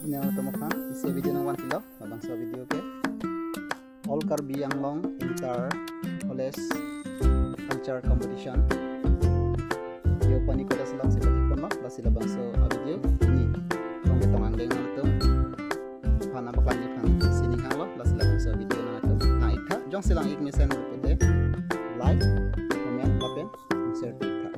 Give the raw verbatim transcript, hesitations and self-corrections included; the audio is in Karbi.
Nang temukan isi video nang vanpilo, labangso video ke All Karbi Anglong Inter College Culture Competition. Yo pani koda selang si patik pon lo, lasi labangso video ini. Rong ketong angdeng nang tum. Hana baklang jepang sining hang lo, lasi labangso video nang tum. Nang ik tha, jongsi lang ik mesen pute. Like, comment, lapen share tik tha.